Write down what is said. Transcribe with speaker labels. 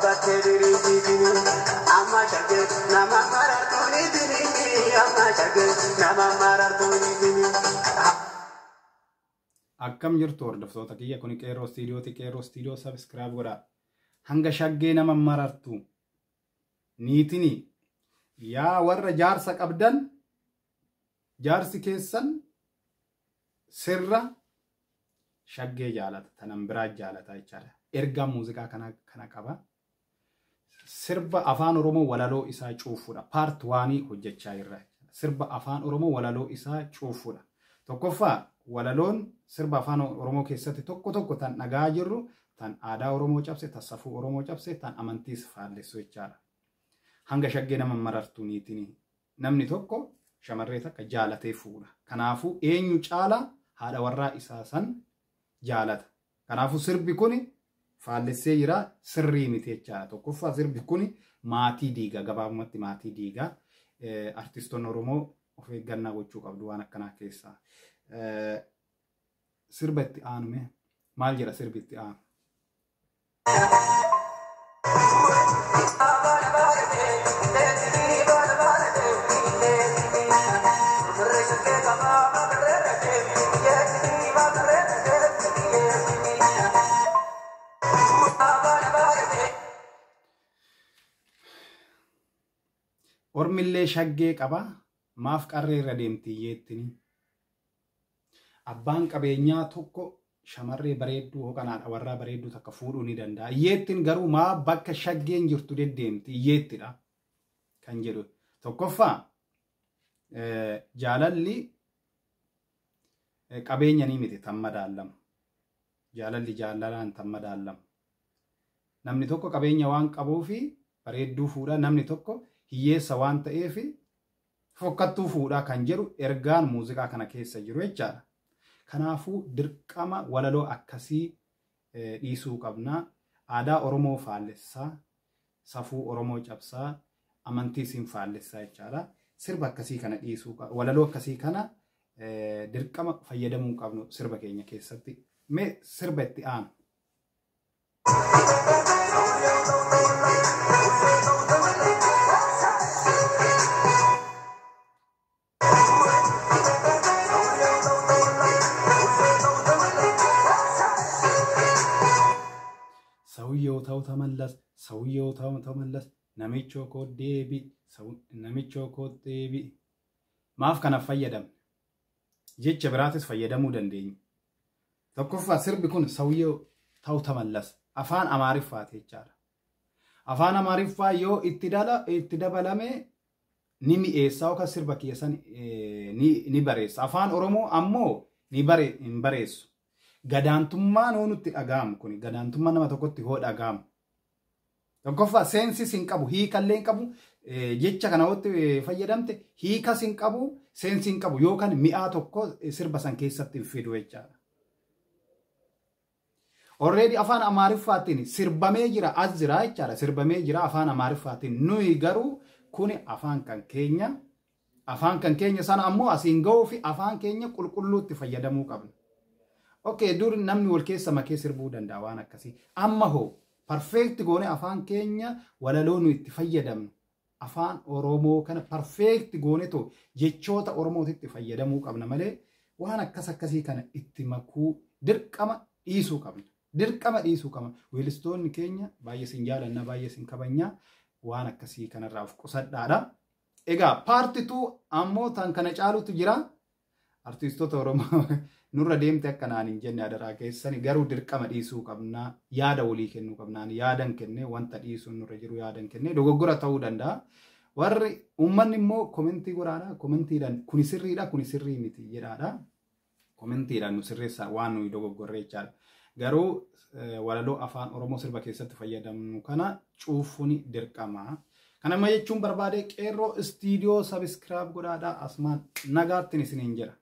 Speaker 1: Dhaabbattee diriirtiin amma shaggee nama marartuuniitiin amma shaggee nama marartuuniitiin.
Speaker 2: Akkam jirtu hordoftoota kiyya, kuni Qeerroo Istiidiyooti. Qeerroo Istiidiyoo subscribe godhaa. Hanga shaggee nama marartu niitini, yaa warra jaarsa qabdan, jaarsi keessan sirra shaggee jaalata, tanan biraa jaalata jechaadha. Ergaa muuziqaa kana qaba. Sirba Afaan Oromoo walaloo isaa cuufuudha. Part 1 hojjechaa jirra. Sirba Afaan Oromoo walaloo isaa cuufuudha. Tokkoffaa, walaloon sirba Afaan Oromoo keessatti tokko tokko tan dhagaa jirru tan aadaa Oromoo cabse, tan safuu Oromoo cabse, tan amantiis faallessu jechaadha. Hanga shaggee nama marartu niitini. Namni tokko shamarree takka jaalatee fuudha. Kanaafuu eenyu caala haadha warraa isaa san jaalata. Kanaafuu sirbi kun faallessee jira, sirrii miti jechaadha. Tokkoffaa, sirbi kun maatii diiga, gabaabumatti maatii diiga. Artistoonni Oromoo of eeggannaa gochuu qabdu waan akkanaa keessaa. Sirba itti aanume maal jedha sirbi itti aanu? Ormillee shaggee qaba, maaf qarree irra deemti hiyyeettini. Abbaan qabeenyaa tokko shamarree bareedduu yookaan haadha warraa bareedduu takka fuudhuu ni danda'a. Hiyyeettiin garuu maa bakka shaggeen jirtu deddeemti, hiyyeettidha kan jedhu. Tokkoffaa, jaalalli qabeenya ni miti tan madaallamu. Jaalalli jaalalaan tan madaallamu. Namni tokko qabeenya waan qabuufi bareedduu fuudha, namni tokko hiyyeessa waan ta'eef fokkattuu fuudhaa kan jedhu ergaan muuziqaa kana keessa jiru jechaadha. Kanaafuu dirqama walaloo akkasii dhiisuu qabna. Aadaa Oromoo faallessaa, safuu Oromoo cabsaa, amantii isiin faallessaa jechaadha. Sirba akkasii kana dhiisuu, walaloo akkasii kana dirqama fayyadamuu qabnu sirba keenya keessatti. Mee sirba itti aanu. ሰውየው ተው ተመለስ፣ ሰውየው ተው ተመለስ፣ namichoo koo deebi, namichoo koo deebi. Maaf kana fayyadamne? Jecha biraatis fayyadamuu dandeenya. Tokkoffaa, sirbi kun ሰውየው ተው ተመለስ Afaan Amaariffaati jechaadha. Afaan Amaariffaa yoo itti dabalame ni mi'eessa yookaan sirba keessan ni bareessa. Afaan Oromoo ammoo ni bare hin bareessu. Gadaantummaan hoo nutti dhaga'amu, kun gadaantummaa nama tokkotti hoo dhaga'amu. Tokkoffaa, seensis hin qabu, hiikallee hin qabu, jecha kana hootti fayyadamte hiikas hin qabu, seensi hin qabu yookaan mi'aa tokko sirba san keessatti hin fidu jechaadha. Already Afaan Amaariffaatiin sirbamee jira, as jira jechaadha. Sirbamee jira Afaan Amaariffaatiin. Nuyi garuu kuni afaan kan keenya, afaan kan keenya sana ammoo asiin ga'uu fi afaan keenya qulqulluutti fayyadamuu qabna. Okay, dur namni wal keessa makee sirbuu danda'a waan akkasii. Amma hoo perfect goone afaan keenya walaloo nu itti fayyadamnu, Afaan Oromoo kana perfect goone too jechoota Oromootitti fayyadamuu qabna malee waan akkas akkasii kana itti makuu dirqama dhiisuu qabna. Dirqama dhiisuu qabna. Weellistoonni keenya baay'ee isin jaalanna, baay'ee isin kabajnaa, waan akkasii kanarraa of qusadhaadha. Egaa part 2 ammoo tan kana caalutu jira. Artistoota Oromoo, nurra deemte akka naan hin jenne adaraa keessani, garuu dirqama dhiisuu qabnaa, yaada walii kennuu qabnaan, yaadan kennee wanta dhiisuun nurra jiru yaadan kennee dogoggora ta'uu danda'a. Warri uummanni immoo komentii godhaadha. Komentiidhaan kuni sirriidha, kuni sirrii miti jedhaadha. Komentiidhaan nu sirreessaa waan nuyi dogoggorre jechaadha. Garuu walaloo Afaan Oromoo sirba keessatti fayyadamnu kana cuufuun dirqama. Kana amma jechuun barbaade, Qeerroo Istiidiyoo subscribe godhaadha. Asumaan nagaattiin isiniin jedha.